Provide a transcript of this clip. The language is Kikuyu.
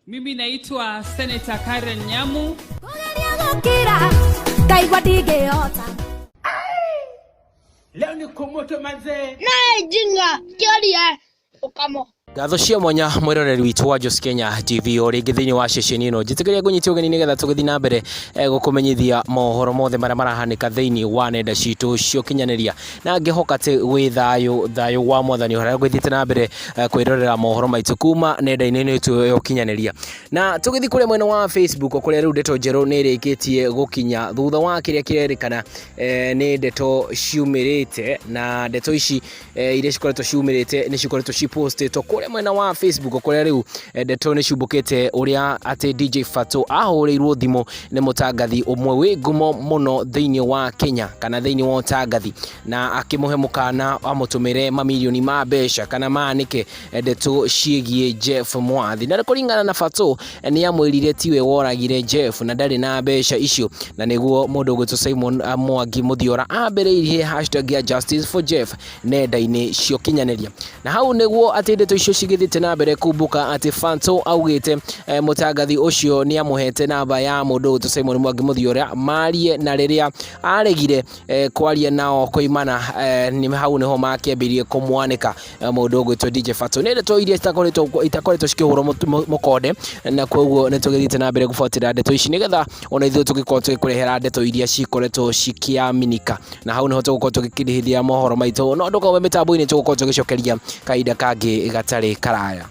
Mimi naitwa Senator Karen Nyamu. Kũgeria gũkira ngaigua ndingĩhota. Leo ni kumoto manzee. Naye jinga kĩoria ũkamo. Ngatho cia mwanya mwĩroreri witũ wa Jos Kenya TV o rĩngĩ thĩinĩ wa ceceni ĩno. Njĩtĩkĩria ngũnyite ũgeni nĩgetha tũgĩthiĩ na mbere gũkũmenyithia mohoro mothe marĩa marahanĩka thĩinĩ wa nenda citũ cia ũkinyanĩria. Na ngĩhoka atĩ wĩ thayũ, thayũ wa mwathani harĩa ũgĩthiĩte na mbere kwĩrorera mohoro maitũ kuma nenda-inĩ ĩno itũ ya ũkinyanĩria. Na tũgĩthiĩ kũrĩa mwena wa Facebook kũrĩa rĩu ndeto njerũ nĩ ĩrĩkĩtie gũkinya thutha wa kĩrĩa kĩrerĩkana nĩ ndeto ciumĩrĩte, na ndeto ici iria cikoretwo ciumĩrĩte nĩ cikoretwo cipostĩtwo kũrĩa mwena wa Facebook kũrĩa rĩu ndeto nĩ ciumbũkĩte ũrĩa atĩ DJ Fatxo ahũrĩirwo thimũ nĩ mũtangathi ũmwe wĩ ngumo mũno thĩinĩ wa Kenya kana thĩinĩ wa ũtangathi, na akĩmũhe mũkana amũtũmĩre mamirioni ma mbeca kana manĩke ndeto ciĩgiĩ Jeff Mwathi. Na kũringana na Fatxo nĩ amwĩrire tiwe woragire Jeff na ndarĩ na mbeca icio, na nĩguo mũndũ ũgwĩtwo Simon Mwangi Mũthiora ambĩrĩirie hashtag ya Justice for Jeff nenda-inĩ cia ũkinyanĩria. Na hau nĩguo atĩ ndeto icio cigĩthiĩte na mbere kumbũka atĩ Fatxo augĩte mũtangathi ũcio nĩ amũhete namba ya mũndũ ũgwĩtwo Simon Mwangi Mũthiora marie, na rĩrĩa aregire kwaria nao koimana nĩ hau nĩho makĩambĩrĩirie kũmwanĩka mũndũ ũgwĩtwo DJ Fatxo. Nĩ ndeto iria itakoretwo cikĩhũrwo mũkonde, na koguo nĩ tũgĩthiĩte na mbere gũbuatĩrĩra ndeto ici nĩgetha ona ithuĩ tũgĩkorwo tũgĩkũrehera ndeto iria cikoretwo cikĩaminika, na hau nĩho tũgũkorwo tũgĩkĩrĩhĩria mohoro maitũ. No ndũkaube mĩtambo-inĩ, tũgũkorwo tũgĩcokeria kahinda kangĩ gatarĩ karaya.